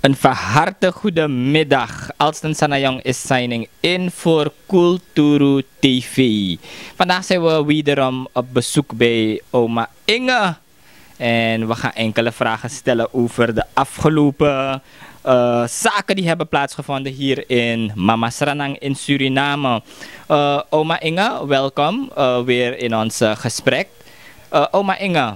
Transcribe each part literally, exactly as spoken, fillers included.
Een van harte goedemiddag. Alston Sanayong is signing in voor Kulturu T V. Vandaag zijn we wederom op bezoek bij oma Inge. En we gaan enkele vragen stellen over de afgelopen eh, zaken die hebben plaatsgevonden hier in Mama Sranang in Suriname. Eh, oma Inge, welkom eh, weer in ons eh, gesprek. Eh, oma Inge,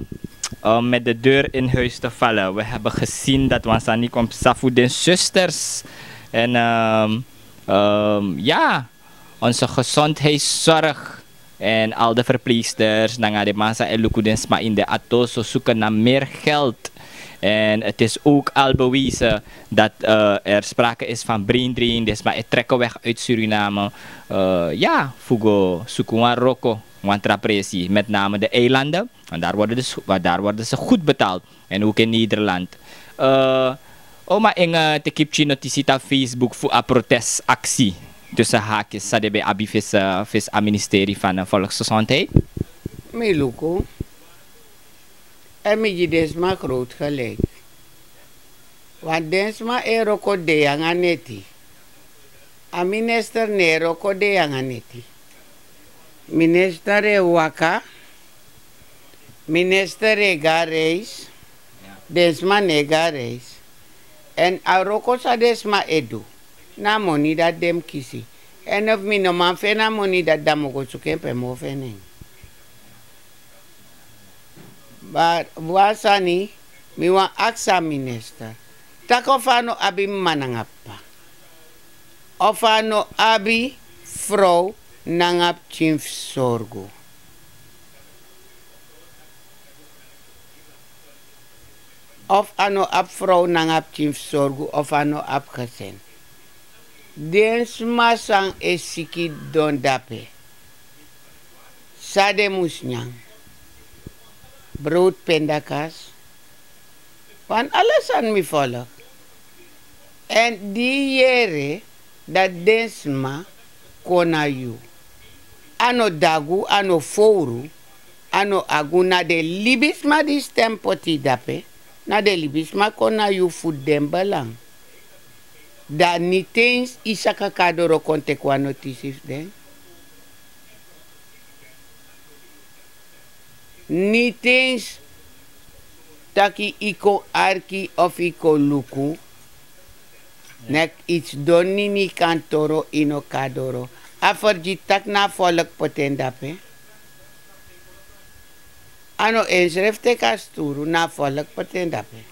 om met de deur in huis te vallen. We hebben gezien dat Wansani komt safu den zusters. En ehm, ehm, ja, onze gezondheidszorg en al de verpleegsters nanga de man san e luku den sma in de ato so zoeken naar meer geld. En het is ook al bewezen dat eh, er sprake is van brain drain. Den sma e trekken weg uit Suriname. Eh, ja, fu go suku wan roko, wan tra presi, met name de eilanden. Want daar worden, dus, want daar worden ze goed betaald. En ook in Nederland. Eh, oma Inge, te kipci notisi na Facebook fu a protestaksi. Tussen haakjes, san den ben abi fis, eh, fis a ministerie van eh, Volksgezondheid. Mi luku. En mi gi den sma groot gelijk. Want den sma e wroko dei nanga neti. A minister no e wroko dei nanga neti. Minister e waka. Minister e go na reis. Den sma no e go na reis. Èn a wroko san den sma e du, na a moni dati den mus kisi. Èn efu mi no man feni a moni dati, dan mi o go suku en pe mi o feni en. Ma wan sani, mi wani aksi a minister, taki efu a no abi m'ma nanga p'pa, efu a no abi frow nanga pikin fu sorgu, efu a no abi frow nanga pikin fu sorgu, efu a no abi gesin. Den sma san e siki don dape, san den mus nyan? Browtu, pindakas. Wan ala sani mi folok. Èn di yu yere dati den sma kon na yu, a no dagu, a no fowru, a no agu, na den libisma di stem poti yu dape, na den libisma kon na yu fu den belan. Dan niti ens yu saka kon na doro kon teki wan notisi fu den. Niti ens taki yu kon arki of yu kon luku. Neti yu sidon na ini yu kantoro, yu no kon na doro. A fergi taki na a folku poti en dape. A no ensrefi teki a sturu, na a folku poti en dape.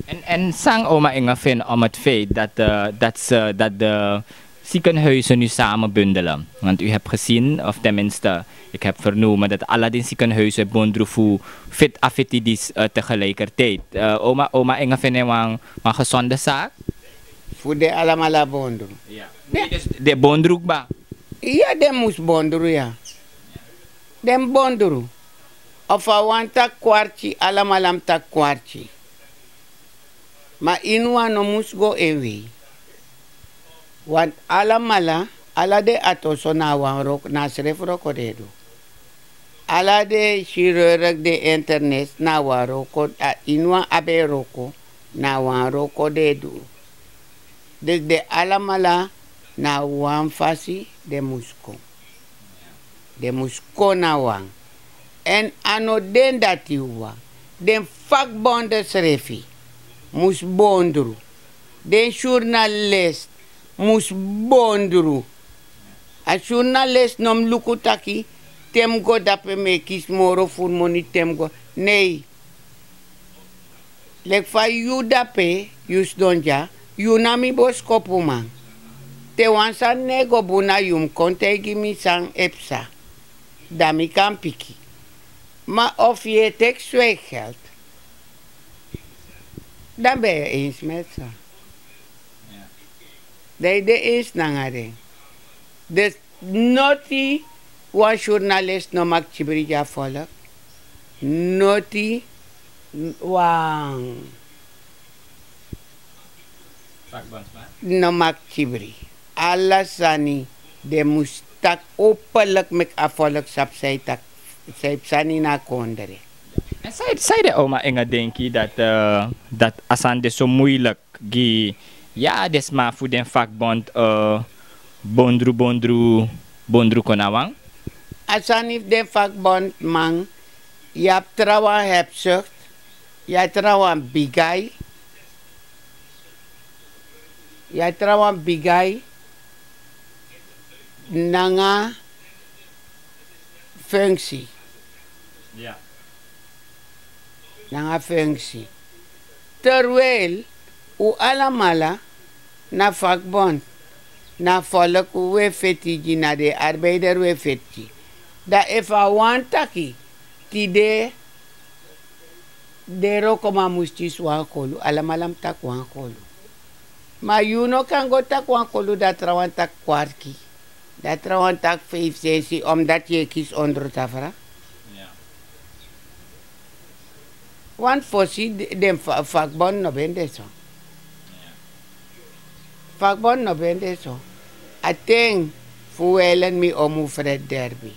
En, en san oma Inge vindt om het feit dat, eh, dat, ze, dat de ziekenhuizen nu samen bundelen? Want u hebt gezien, of tenminste, ik heb vernomen dat ala den ziekenhuizen bondru fu fit afitidis eh, tegelijkertijd. Eh, oma, oma Inge vindt wan, wan gezonde zaak? Fu den alamala bondru. Ja. Nee, dus de bondru kba. Ja, den mus bondru, ja. Den bondru. Efu a wan taki kwarti, alamala mus taki kwarti. Ma iniwan no mus go en wei. Want alamala, ala den ato so na a wan wroko, na a srefi wroko den e du. Ala den chirurg, den internis, na a wan wroko, a iniwan abi en wroko, na a wan wroko den e du. Dus den alamala na wan fasi den mus kon. Den mus kon na wan. Èn a no den dati wawan. Den vakbonden srefi mus bondru. Den journalist mus bondru. A journalist no mus luku taki te mi go dape mi e kisi moro furu moni te mi go. Nei. Leki fa yu dape, yu sidon dya, yu na mi boskopuman. Te wan sani no e go bun na yu, mus kon taigi mi san e psa. Dan mi kan piki. Ma efu yu e teki sweigeld, dan ben yu eens met sa. Dan yu de eens nanga den. Dus noti wan journalist no mag kibri gi a volk. Noti wan no mag kibri. Ala sani den mus taki openlijk meki a volk sabi san yu taki, san yu psa na ini a kondre. Sai de oma enga denki dat a sani de so muilik gi ya a den sma fu den fakbond, bondru bondru bondru kon na wan. A sani fu den fakbond man, yu abi trawan hebsukt, yu abi trawan bigai, yu abi trawan bigai nanga funksi. Nanga funksi. Terwijl un alamala na fakbond, na folk un e feti gi, na den arbeider un e feti gi. Dan efu a wani taki tide den rokoman mus kisi wan kolu, alamala mus taki wan kolu. Ma yu no kan go taki wan kolu, dan trawan taki kwartki, dan trawan taki feifi sensi, omdat yu e kisi ondro tafra. Wan fosi den fakbond no ben de so. Fakbond no ben de so. A ten fu welen mi omu fred derbi.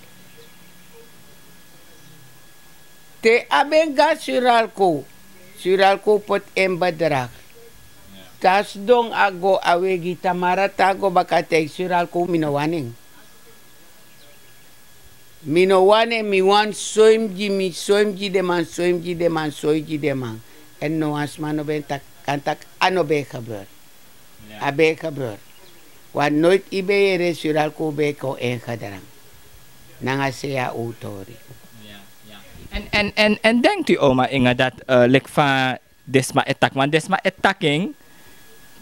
Te a ben go na suralko, suralko poti en bedrag. Te a sidon a go a wegi tamara te a go baka taigi suralko mi no wani en. Mi no wani en. Mi wani soi mi gi mi soi mi gi den man soi mi gi den man soi gi den man. Èn no wan sma no ben taki kan taki a no ben gebeur. A ben gebeur. Wan noit yu ben yere suralko ben kon en gedrang nanga sei a owtori. Èn denkt yu oma inga dati leki fa den sma e taki wan den sma e taki en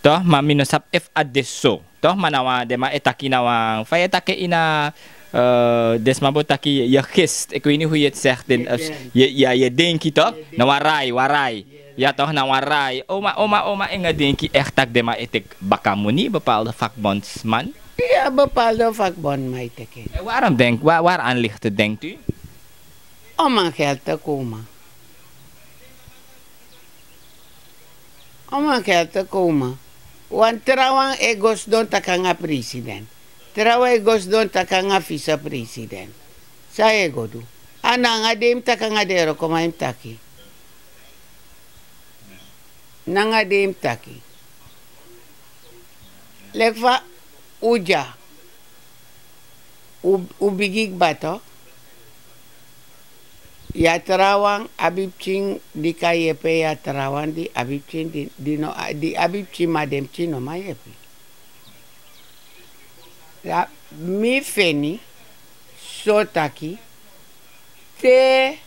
to ma mi no sabi efu a de so to ma na wan den man e taki na wan fa yu e taki en ini a den sma bo taki yu gist iki wini hu yu e segi den ya yu e denki to na wan rai wan rai ya to na wan rai oma oma oma inga denki ekti tak' den man e teki bakamuni bepaalde vakbondsman. Ya bepaalde vakbondsman e teki en. Warom denki wari anlichte denki tu? Om man geld te komen. Om man geld te komen. Wan trawan e go sidon taki nanga president. Trawan e go sidon taki nanga visepresident. San yu e go du? A nanga den yu mus taki nanga den rokoman yu mus taki. Nanga den yu mus taki. Leki fa un dya un bigi kba tok'. Yu a trawan abi pikin di kan yepi en yu a trawan di abi pikin di no di abi pikin ma den pikin no man yepi. Mi feni so taki te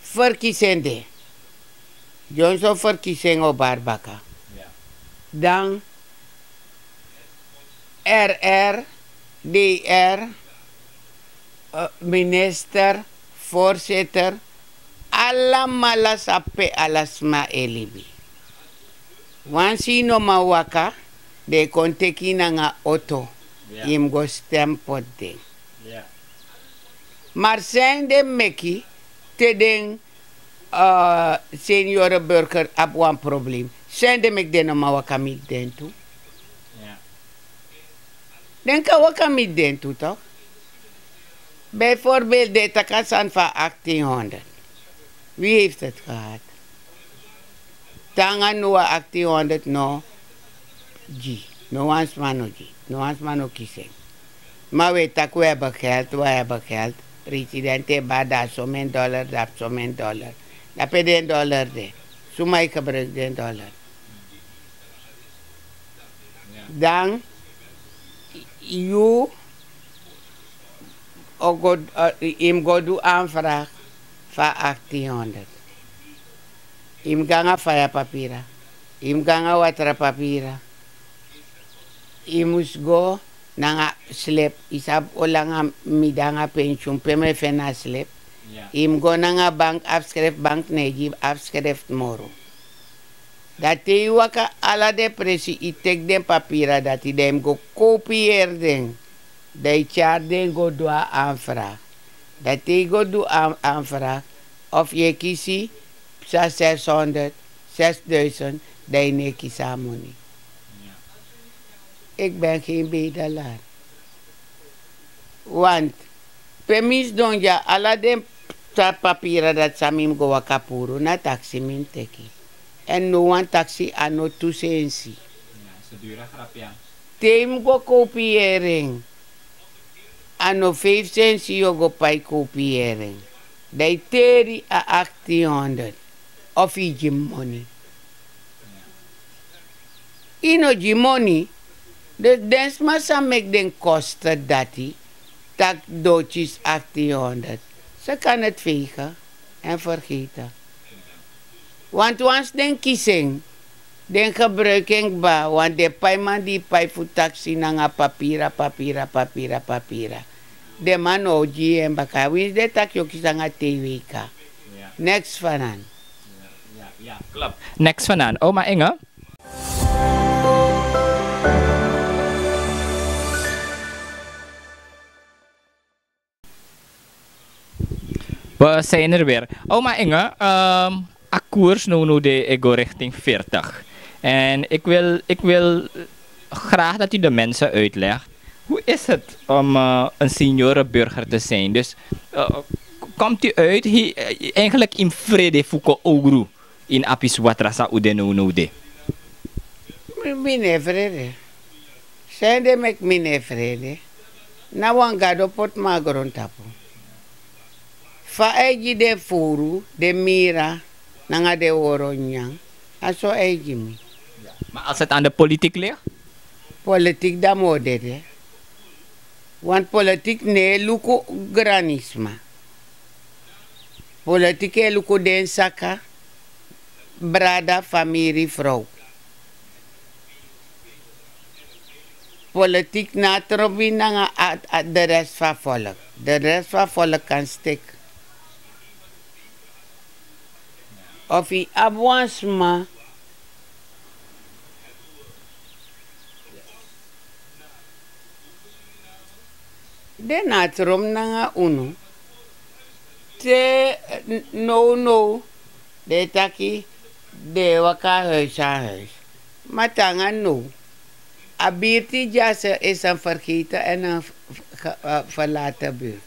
ferkisi en de dyonso ferkisi en o bari baka dan rr dr minister voorzitter alamala sabi pe ala sma e libi. Wansi yu no man waka den e kon teki yu nanga oto yu mus go stem poti den. Mari san den meki te den seniore burger abi wan problem? San den meki den no man waka miti den tu? Den kan waka miti den tu tok'. Bijvoorbeeld den e taki a sani fu a achttien honderd. Wi hefti ti gehad? Te nanga now a achttien honderd no gi. No wan sma no gi. No wan sma no kisi en. Ma wi e taki wi e begeld wi e begeld. President e bari dan a somen dollar dan abi somen dollar. Dan pe den dollar de? Suma e gebruiki den dollar? Dan yu o go yu mus go du anfrag fu a achtin honderd. Yu mus go nanga faya papira. Yu mus go nanga watra papira. Yu mus go nanga slep. Yu sabi o langa mi de nanga pensiun pe mi e feni a slep. Yu mus go nanga bank afskrifti bank no e gi afskrifti moro. Dan te yu waka ala den presi yu teki den papira dati dan yu mus go kopiyeri den. Dan yu tyari den go du a anfrag. Dan te yu go du a anfrag of yu e kisi psa seshonderd sesduisend dan yu no e kisi a moni. Iki ben gen bedelar. Want pe mi sidon dya ala den Tra papira dati san mi mus go waka puru, na taksi mi mus teki. Èn no wan taksi a no tu sensi. Te yu mus go kopiyeri en, a no feifi sensi yu o go pai kopiyeri en. Dan yu teri a aktinhonderd, of yu gi mi moni. Yu no gi moni. Dus den sma san meki den koste dati, taki dotis aktinhonderd, se kan neti feigen èn fergeten. Want wansi den kisi en, den gebruiki en kba, want den paiman di yu pai fu taksi nanga papira, papira, papira, papira, den man no o gi yu en baka, winsi den taki yu o kisi nanga tei weika. Neks fanan. Neks fanan. Oma Inge. We zijn er weer. Oma Inge, ehm, a koers no no de ego richting veertig. En ik wil, ik wil graag dat u de mensen uitlegt, hoe is het om eh, een seniorenburger te zijn? Dus eh, komt u uit, hi- eh, eigenlijk in vrede fuko ogru in Apis Watrasa Ude no no de? Mi, mi no e frede. San ede meki mi no e frede? Na wan gado poti mi na grontapu. Fa a e gi den fowru, den mira, nanga den woro nyanyan, a so a e gi mi. Maar als het aan de politiek ligt? Politiek dan mi o dede. Want politiek no e luku granisma. Politiek e luku den saka, brada, famiri, frow. Politiek na trobi nanga a- a- de rest van volk. De rest van volk kan stik. Of yu abi wan sma den na a trom nanga unu. Te eh, n- now now den e taki den e waka huis aan huis. Ma te nanga now a birti dya se is en fergeten en en verlaten birti.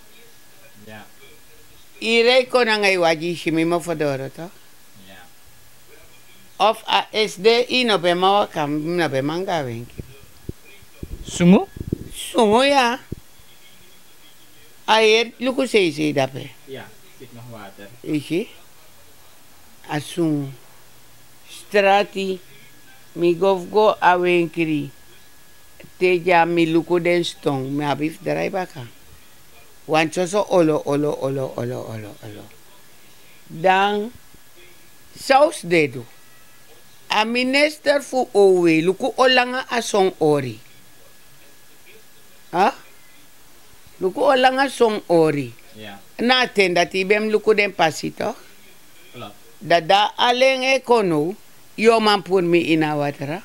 Yu rei kon nanga yu wagi yu si mi mofo doro tok. Of a esde yu no ben man waka mi no ben man go a wenki. Sungu? Sungu ya. A heri luku seisei dape. Yu si? A sungu. Strati. Mi go fu go a wenkri. Te dya mi luku den ston mi abi fu drai baka. Wan soso olo olo olo olo olo olo. Dan san un si den e du? A minister fu owe luku o langa a son ori. Luku o langa son ori. Na a ten dati yu ben mus luku den pasi tok. Dati dan alen e kon now. Yu o man puru mi ini a watra.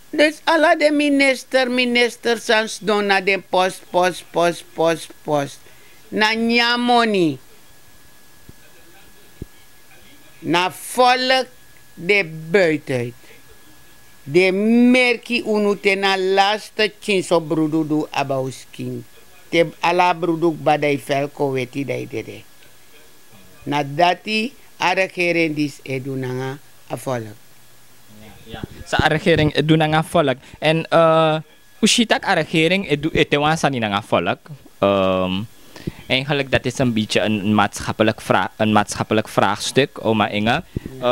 Dus ala den minister minister san sidon na den post post post post post na nyan moni. Na folk de buiten uit. Den merki unu te na laste kinso brudu du abou skin. Te ala brudu kba dan yu fel kon weti dan yu dede. Na dati a regering disi e du nanga a folk. San a regering e du nanga a folk? Èn un si tak' a regering e du ete wan sani nanga a folk. Eigenlijk dat is en bietje en maatschappelijk vraagstuk oma inge.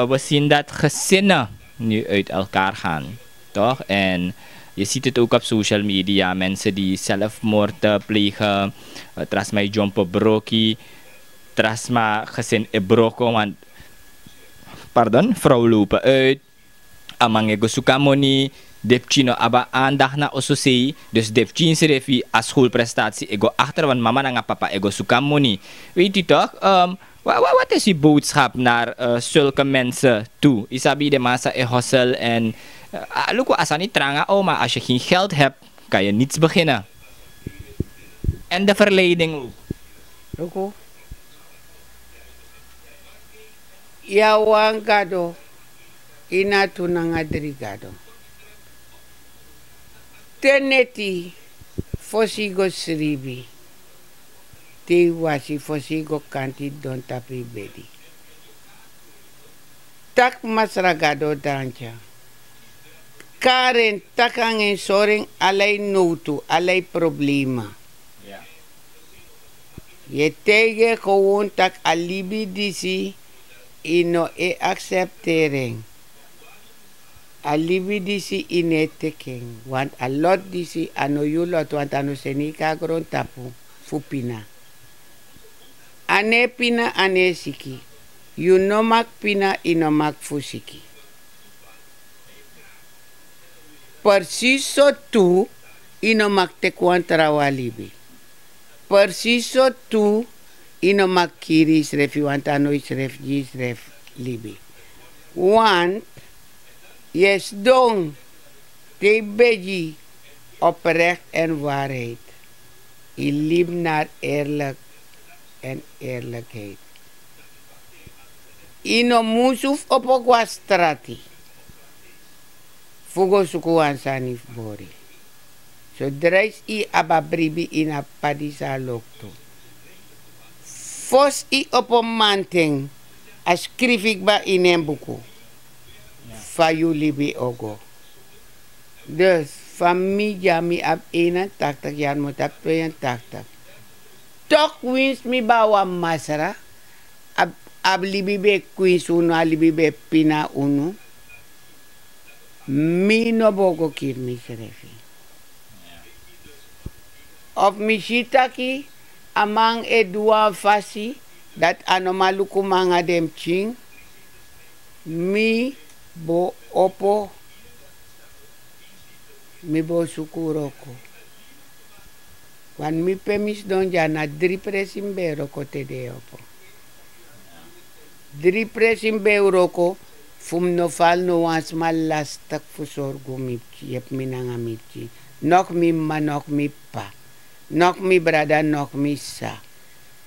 We zien dat gezinnen nu uit elkaar gaan, toch? En je ziet het ook op social media mensen die zelfmoord plegen. Trasma e jompo broki. Trasma gezin e broko want pardon, vrouw lopen uit. A man e go suka moni. Depchino aba aandacht na ososei. Dus depchin srefi a schoolprestatie e go achter want mama nanga papa e go suka moni. Weet u toch? Wat is uw boodschap naar zulke mensen toe? Isabi de massa e hossel en luku asani tranga oma als je geen geld hebt, kan je niets beginnen. En de verleiding ook. Luku. Ya wan gado. Ina tu nanga dri gado. Te neti fosi yu go sribi. te yu wasi fosi yu go kanti don tapu yu bedi. Taki Masra Gado danki. Kari en, taki nanga en, sori en ala yu nowtu, ala yu problema. Yu e taigi en gewon tak' a libi disi yu no e aksepteri en. A libi disi yu no e teki en. Want a lot disi a no yu lot, want a no seni yu kon na grontapu fu pina. A no e pina, a no e siki. Yu no maki pina, yu no maki fu siki. Presis so tu yu no maki teki wan trawan libi. Presis so tu yu no maki kiri yusrefi, want a no yusrefi gi yusrefi libi. Want yu e sidon te yu begi oprek èn waarheid. Yu libi nari eerlik èn eerlikheid. Yu no musu fu opo go na strati fu go suku wan sani fu bori. Sodra yu si yu abi a bribi ini a p'pa disi a loktu. Fosi yu opo manten, a skrifi kba ini en buku fa yu libi o go. Dus fa mi dya, mi abi einentaktik yari, mi o tapu tweyentaktik. Tok' winsi mi ben na wan masra, a, a libi ben e kwinsi unu, a libi ben e pina unu. Mi no bo go kiri misrefi. Of mi si taki a man e du wan fasi dati a no man luku mi nanga den pikin, mi bo opo, mi bo suku wroko. Wan mi pe mi sidon dya na dri presi mi ben e wroko te den e opo. Dri presi mi ben e wroko fu mi no fali no wan sma lastik fu sorgu mi pikin, yepi mi nanga mi pikin. Nok mi m'ma, nok mi p'pa, nok mi brada, nok mi sisa.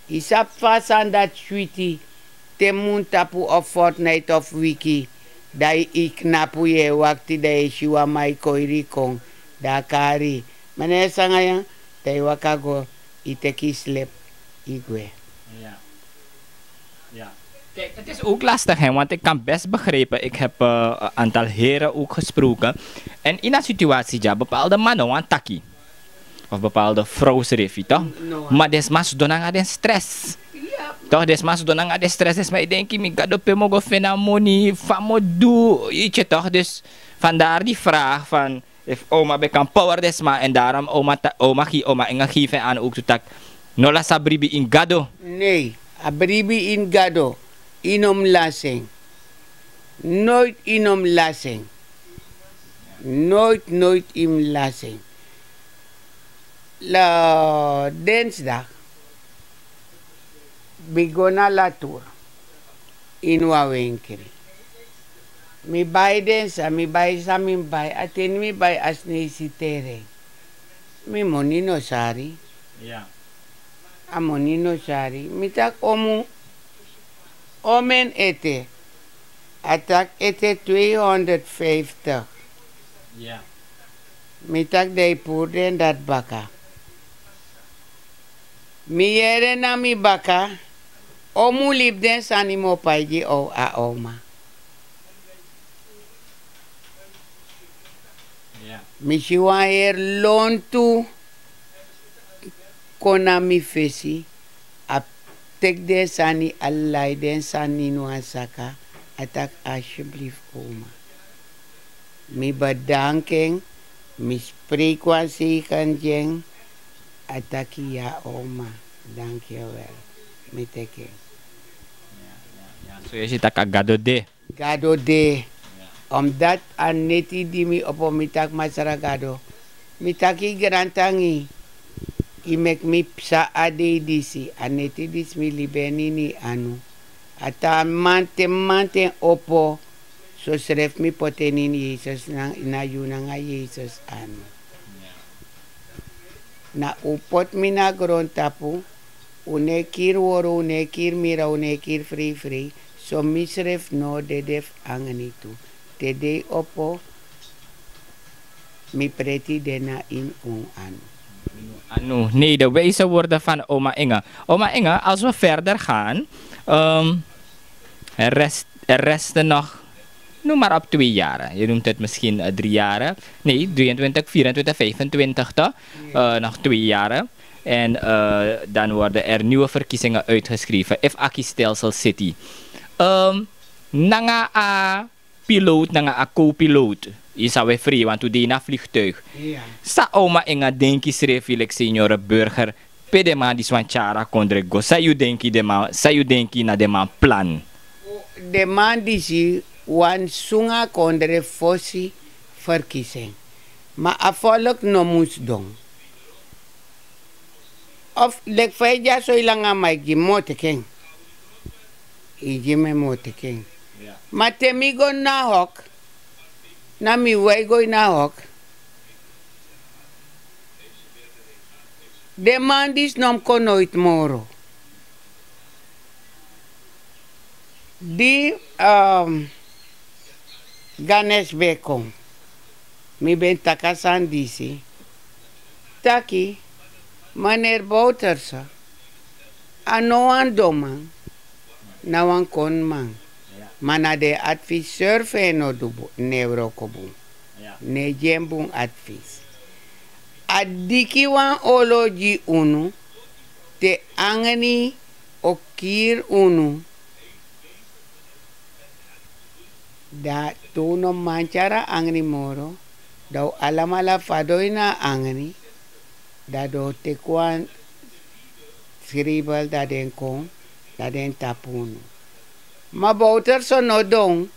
Yu sabi fa a sani dati switi, te mun tapu of fortnight of wiki, dan yu knapu, yu e wakti, dan yu e si wan man e koiri yu kon, dan a kari yu. Mene sanga ya, dan yu waka go, yu teki yu slepi, yu gwe. Kijk, het is ook lastig, hè, want ik kan best begrijpen, ik heb een aantal heren ook gesproken. En in een situatie, ja, bepaalde mannen want taki of bepaalde vrouwsrefi, toch? Maar desma sidon nanga den stress. Toch, desma sidon nanga den stress, desma e denki mi gado pe mi o go feni a moni, fa mi o du, itye toch? Dus vandaar die vraag van efu oma ben kan power desma, en daarom oma, oma gi, oma Inge geef en aan ook tu taki no lasi a bribi ini gado. Nei, a bribi ini gado, yu no mus lasi en. Noit yu no mus lasi en. Noit, noit yu mus lasi en. Lo, densdag mi go na Latour ini wan wenkri. Mi bai den san, mi bai san mi mus bai. A ten di mi bai a sneisi teren, mi moni no sari. A moni no sari. Mi taki omu, omen ete? A taki ete tweehonderdvijftig. Mi taki dan yu puru den dati baka. Mi yere na mi baka. Omu libi den sani mi o pai gi a oma. Mi si wan heri lontu kon na mi fesi. A teki den sani, a lai den sani ini wan saka. A taki asyeblifi oma. Mi bedanki en. Mi spreiki wan seikan gi en. A taki ya oma, danki yu wel. Mi teki en. So yu e si tak' a gado de. Gado de. Omdati a neti di mi opo mi taki masra gado, mi taki yu grantangi. Yu meki mi psa a dei disi, a neti disi mi libi en ini yu anu. A tan manten manten opo. Sosrefi mi poti en ini yesus, na yu nanga yesus anu. Na un poti mi na grontapu. Un no e kiri woro, un no e kiri mira, un no e kiri freifrei. So misrefi no o dede fu angni tu. Te dei opo, mi preti de na ini un anu. Anu, nee, de wijze woorden van oma Inge. Oma Inge, als we verder gaan, ehm, rest, er resten nog, noem maar op twee jaren. Je noemt het misschien eh, drie jaren. Nee, drieëntwintig, vierentwintig, vijfentwintig toch? Eh, nog twee jaren. En eh, dan worden er nieuwe verkiezingen uitgeschreven. If Aki Stelsel City. Ehm, nanga a piloot nanga a co-piloot. Yu sabi free want u de na vliegtuig. San oma Inge denki srefi leki seniore burger, pe den man disi wani tyari a kondre go? San yu denki den man, san yu denki na den man plan? Den man disi wani sungu a kondre fosi verkiezing. Ma a volk no mus don. Of leki fa yu dyaso yu langa ma yu gi mi mi o teki en. Yu gi mi mi o teki en. Ma te mi go ini a hok, na mi wai go ini a hok. Den man disi no mus kon noiti moro. Di ganes ben kon, mi ben taki a sani disi taki, maneri bowterse, a no wan donman, na wan koniman. Ma na den adviseur fu en no du bun, no e wroko bun. No e gi en bun advis. A diki wan olo gi unu, te angri o kiri unu. Dan te un no man tyari a angri moro, dan un alamala fadon ini a angri. Dan den o teki wan skribel, dan den kon, dan den tapu unu. Ma bowterse no don.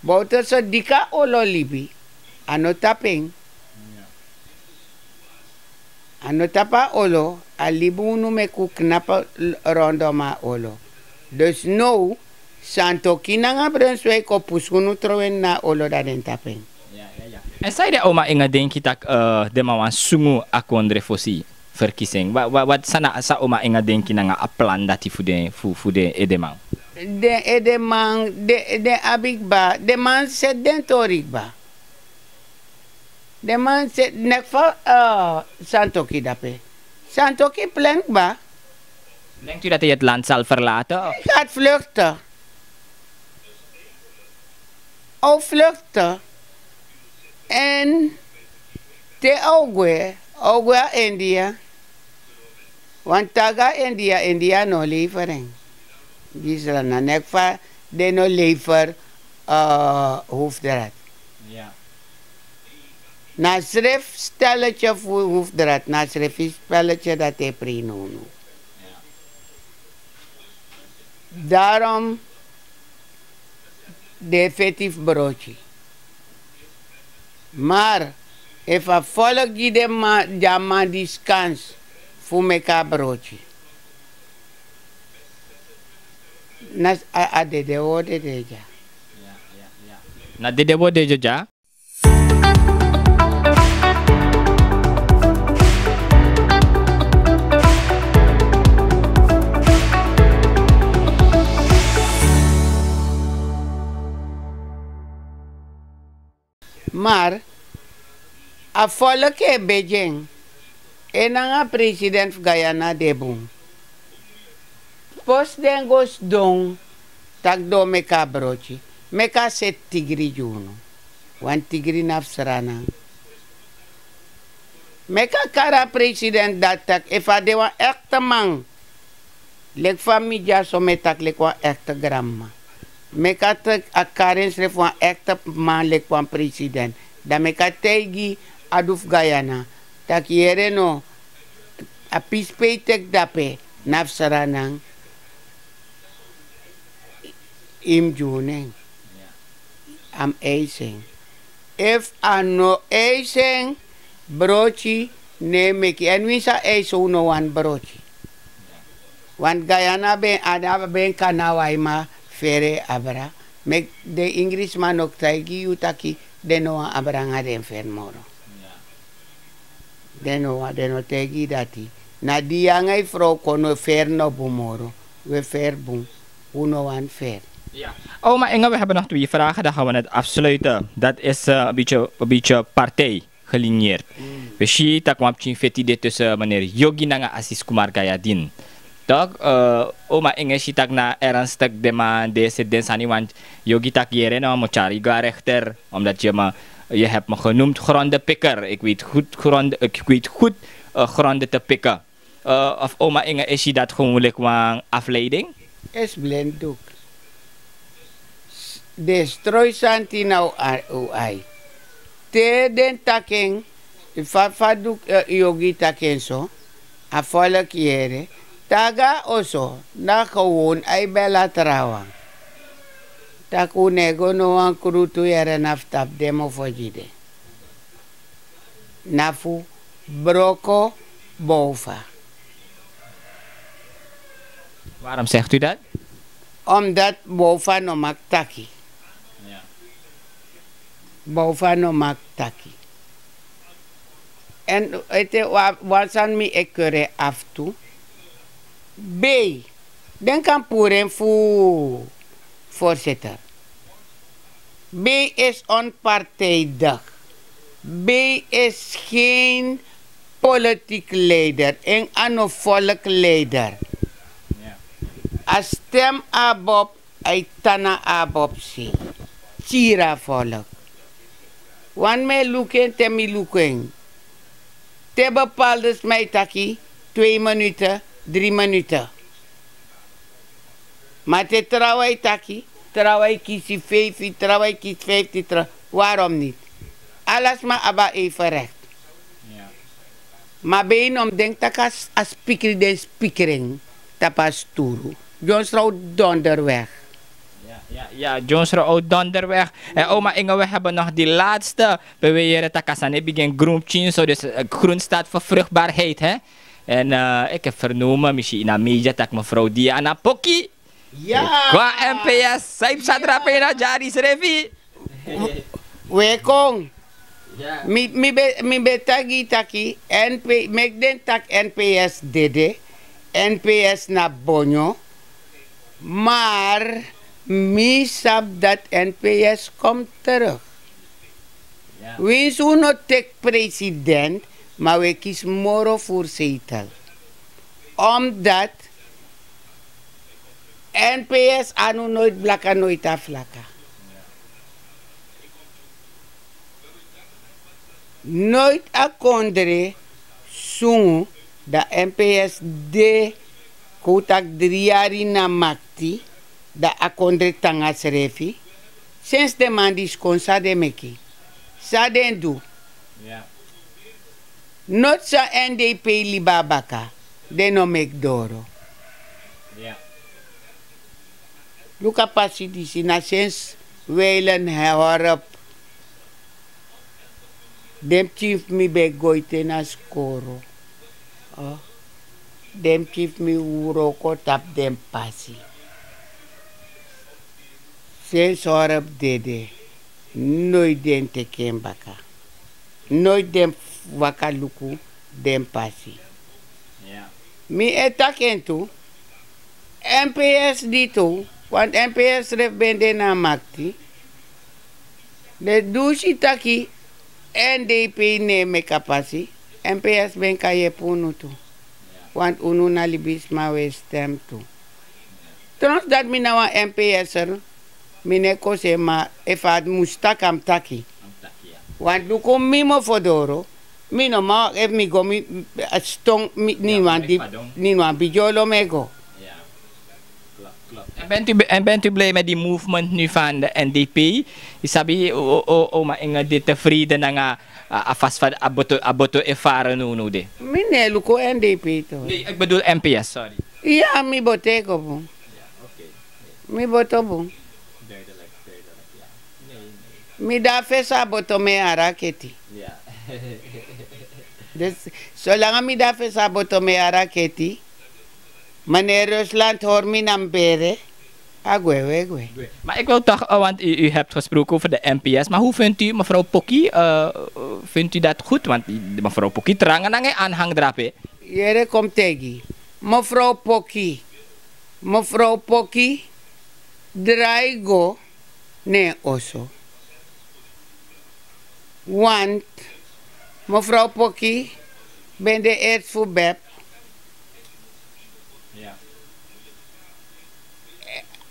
Bowterse diki a olo libi. A no tapu en. A no tapu a olo, a libi unu meki un knapu rondom a olo. Dus now, Santoki nanga Brunswijk o pusu unu trowe ini a olo dan den tapu en. Èn san ede a oma Inge denki tak' den man wani sungu a kondre fosi verkiezing? Wat san na san oma Inge denki nanga a plan dati fu den fu den edeman? Den edeman, den abi kba, den man seti den tori kba. Den man seti neki fa Santoki dape. Santoki plan kba. Denkt u dat hij het land zal verlaten? Gaat vluchten. O vluchten. Èn te o gwe, o gwe a India. Wan taga India, India no levering. Gisela na neki fa den no lever hoofdraad. Na sref stelletje fu hoefdraad, na sref spelletje dat e prei nownow. Daarom de feti fu broki. Maar efu a volk gi den man di skans fu meki a broki, na a dede worde de dya. Na dede worde de dya. Maar a volk e begi en. En nanga president fu Guyana de bun. Fosi den go sidon, taki den o meki a broki, meki a seti tigri gi unu. Wan tigri na fu sranan. Meki a kari a president dati taki efu a de wan ekte man, leki fa mi dyaso mi e taki leki wan ekte granmama, meki a kari ensrefi wan ekte man leki wan president. Dan meki a taigi a du fu Guyana taki yere no, a pisi pe yu teki dape na fu sranan. Yu mus gi unu en. A mus eisi en. Efu a no eisi en, broki no e meki. Èn winsi a eisi, un no wani broki. Wantu Guyana ben abi, a ben kan na wan yu man fere abra. Meki den Ingrisman no taigi yu taki den no wani abra nanga den fere moro. Den no wani, den no taigi yu dati. Na di yu nanga yu frow kon, no fere no bun moro. We fere bun. Un no wani fere. Oma Inge, we hebben nog twee vragen, dan gaan we het afsluiten. Dat is eh, een beetje, een beetje partij. Gelinieerd. We si tak' wan pikin feti de tussen meneer Yogi nanga Asis Kumar Gayadin. Tok, oma Inge si tak' na ernstig de man de seti den sani, want Yogi tak' yere no, mi o tyari yu go na rechter, omdat je me, je hebt me genoemd grondenpikker. Ik weet goed gronde, ik weet goed gronde te pikken. Of oma Inge e si dat gewoonlijk wan afleiding? Is blinddoek. Den stroi santi na un ai. Te den taki en, fa fa du Yogi taki en so, a volk yere. Te a go na oso, na gewoon ai bel a trawan. Tak' un no e go no wan krutu yere na fu tapu den mofo gi den. Na fu broko Bofa. Waarom zegt u dat? Omdat Bofa no mag taki. Bofa no mag taki. En ete wan sani mi e kere aftu. Bey, den kan puru en fu voorzitter. Bey is onpartijdig. Bey is geen politiek leider en a no volkleider. A stem abi op, a e tan na abi op sei. Tyri a volk. Wan mi e luku en te mi luku en. Te bepaalde sma e taki twee minuten, drie minuten. Ma te trawan e taki, trawan e kisi feifi, trawan e kisi feifti tra. Waarom niti? Ala sma abi a even rekti. Ma ben yu no mus denki tak' a spikri den spikri en tapu a sturu. John srow donderweg. Ya, John srow donderweg. En oma Inge, we hebben nog die laatste. Pe we yere tak' a sani e bigin grun pikin so, dus grun staat fu vruchtbaarheid, hè. En ik heb vernomen, mi si ini a media tak' mevrouw Diana Poki. Kwa M P S, san yu psa drape ini a dyari srefi. We kon. Mi ben taki taki, meki den taki N P S dede. N P S na bonyo. Maar mi sabi dat N P S komt terug. Winsi un no teki president, ma un e kisi moro furu seitel. Omdat N P S anu noiti blaka, noiti aflaka. Noiti a kondre sungu, dan N P S de, kon un taki dri yari na makti, dan a kondre tan na srefi. Sensi den man disi kon, san den meki? San den du? Noti san N D P libi na baka, den no meki doro. Luku a pasi disi, na sensi Weilen Horp. Den pikin fu mi ben go ete na skoro. Den pikin fu mi wroko tapu den pasi. Sensi Horp dede, noiti den teki en baka. Noiti den waka luku den pasi. Mi e taki en tu, N P S di tu, want N P S srefi ben de na makti. Den du si taki N D P no e meki a pasi, N P S ben kan yepi unu tu. Want unu na libisma, un e stem tu. Trons dati mi na wan N P S er, mi no e kosi en, ma efu a mus taki a mus taki. Want luku mi mofo doro, mi no man, efu mi go mi ston, mi no wan bigi olo mi e go. En bent u, en bent u blij met die movement nu van de N D P? Yu sabi, oma Inge de tevreden nanga a fasi fa a boto, a boto e fara nownow de. Mi no e luku N D P tu. Nee, ik bedoel N P S, sorry. Ya, mi boto e go bun. Mi boto bun. Mi de na fesi a boto, mi e hari a keti. Dus solanga mi de na fesi a boto, mi e hari a keti. Meneer Rusland hori mi na mi bere, a gwe, we gwe. Maar ik wil toch, eh, want u, u hebt gesproken over de N P S, maar hoe vindt u mevrouw Poki? Eh, vindt u dat goed? Want mevrouw Poki tranga nanga en aanhang drape. Yere kon mi taigi. Mevrouw Poki. Mevrouw Poki drai go na en oso. Want Mevrouw Poki ben de eerste voor Beb.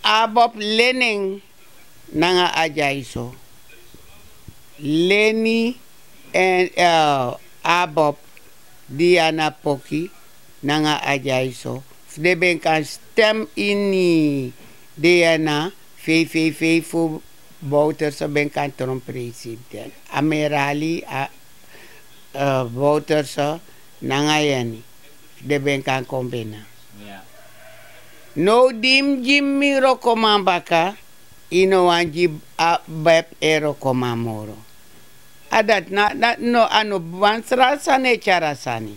Abob Lening nanga Adjaiso. Leni en eh, Abob, Diana Poki nanga Adjaiso. Fu den ben kan stem ini D N A, V V V fu Bouterse ben kan tron president. Amerali, a, eh, Bouterse nanga Yeni. Fu den ben kan kon bina. Now di mi gi mi wrokoman baka, i no wani gi a Beb en wrokoman moro. A dati na, na, no, a no wan sra sani e tyari a sani.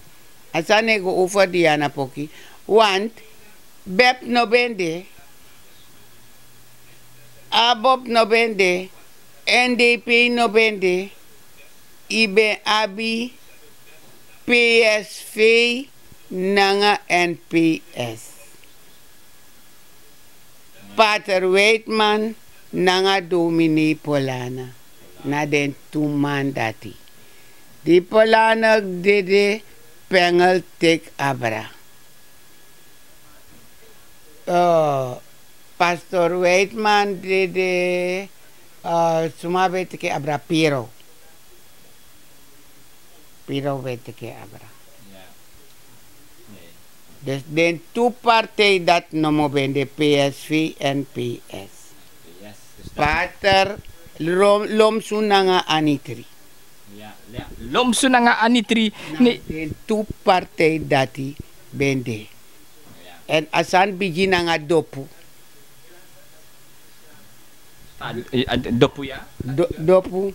A sani e go over Diana Poki. Want Beb no ben de. Abob no ben de. N D P no ben de. I ben abi P S V nanga N P S. Pater Weidman nanga dominee Polana, na den tu man dati. Di Polana dede, Pengel teki abra. Eh, Pastor Weidman dede, eh, suma ben teki abra? Piero. Piero ben teki abra. Dus den tu partij dati nomo ben de P S V en P S. Pater Lom-, Lomsu nanga Anitri. Lomsu nanga Anitri. Na den tu partij dati ben de. En a sani bigin nanga dopu. Dopu ya. Dopu.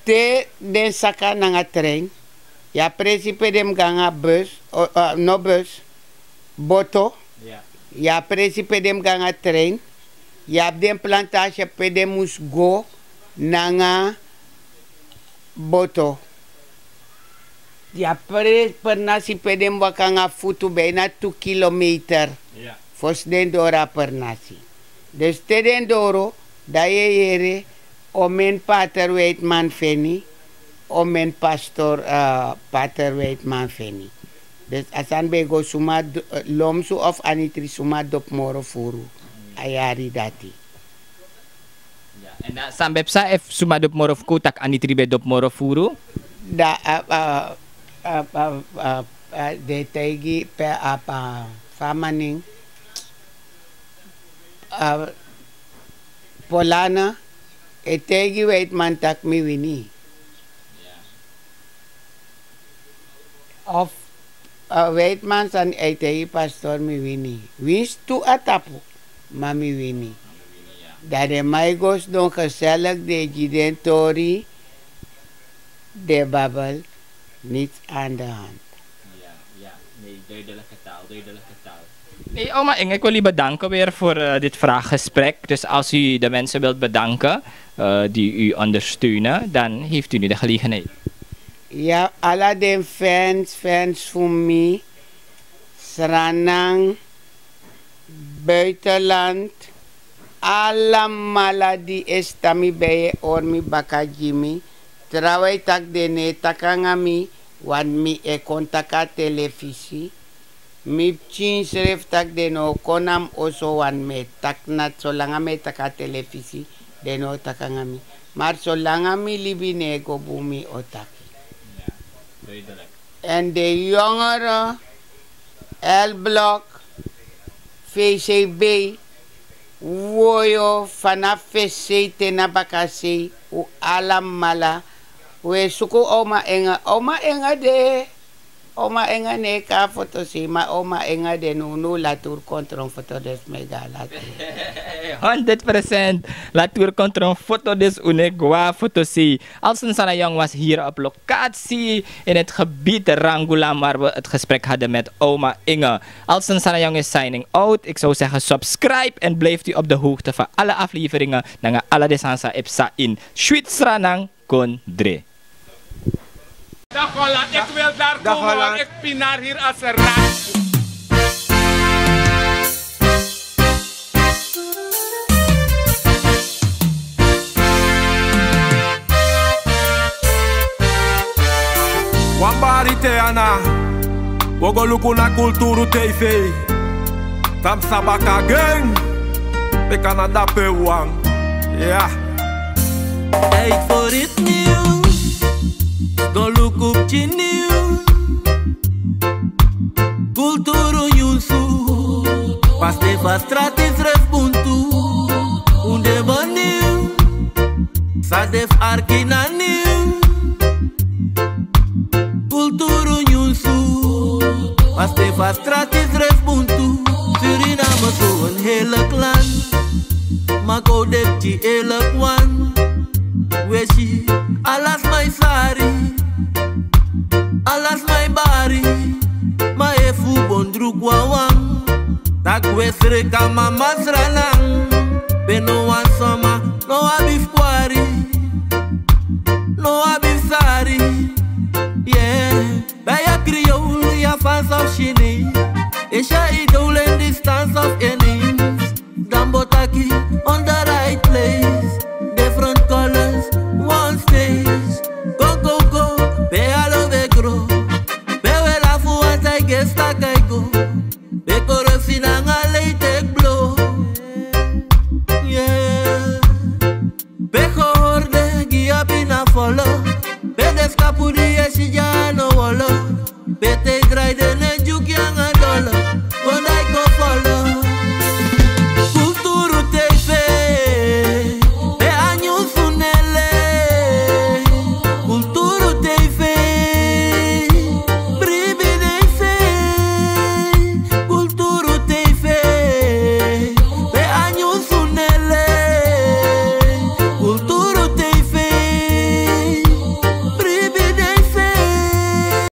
Te den saka nanga trein. Yu abi presi pe den mus go nanga bus, no bus, boto. Yu abi presi pe den mus go nanga trein. Yu abi den plantasi pe den mus go nanga boto. Yu abi presi pernasi pe den mus waka nanga futu, bijna tu kilometer. Fosi den doro a pernasi. Dus te den doro, dan yu e yere omeni Pater Weidman feni, omeni pastor, eh, Pater Weidman feni. Dus a sani ben go suma, eh, Lomsu of Anitri, suma dopu moro furu a yari dati. En dan san ben psa efu suma dopu moro fu kon taki Anitri ben dopu moro furu? Dan a, a, a, den taigi pe a, a, fa a man nen, a, Polana e taigi Weidman taki mi wini. Of, eh, Weidman sani e taigi pastor mi wini. Winsi tu a tapu, ma mi wini. Dan den man e go sidon gesellig, den e gi den tori, den e babel, niets aan de hand. Nee, oma Inge, ik wil u bedanken weer voor, eh, dit vraaggesprek. Dus als u de mensen wilt bedanken, eh, die u ondersteunen, dan heeft u nu de gelegenheid. Ya, ala den fans, fans fu mi, Sranan, buitenland, alamala di e stan mi ben e hori mi baka gi mi. Trawan e taki den no e taki nanga mi, want mi e kon taki a telefisi. Mi pikin srefi taki den no o kon na mi oso, want mi e taki nati. Solanga mi e taki a telefisi, den no o taki nanga mi. Ma solanga mi libi no e go bun, mi o taki. En den yongere, L Blok, V C B, woyo, fanafu fesei te na bakasei, un alamala, un e suku Oma Inge. Oma Inge de. Oma Inge no e kon a fotosei, ma Oma Inge de. Now, now lati un kon tron foto, dus mi e go a lati. Honderd procent. Lati un kon tron foto, dus un no e go a fotosei. Alson Sanayong was hier op locatie in het gebied Rangulam, waar we het gesprek hadden met oma Inge. Alson Sanayong is signing out. Ik zou zeggen, subscribe en blijft u op de hoogte van alle afleveringen. Nanga ala den sani san e psa in Sweet Sranan kon dre. Dag Holland, ik wil daar komen, want ik pinar hier als een rat. Go luku na Kulturu T V. Tam sabaka gen. Pe Canada pe wan. Ya. Tijd voor iets nieuws. Go luku pikin nieuws. Kulturu nyunsu. Paste fa strati srefi buntu. Un de bun nieuw. San de fu arki na nieuw. Kulturu nyunsu. Paste fa strati srefi buntu. Suriname so een heerlijk land. Ma kon de pikin eerlijk wan. We si ala sma e sari. Ala sma e bari. Ma efu un bon druku wawan. Taki we sreka mama sranan. Pe no wan sma no abi fu kwari. No abi fu sari. Yeah. Bij a Creole, Javaans of Chinees. Is a idool in distance of Ineens. Dan bo taki on the right place. Different colors, one stage. Go, go, go, pe alo we gro. Pe we lafu want I guess dat I go. Pe koro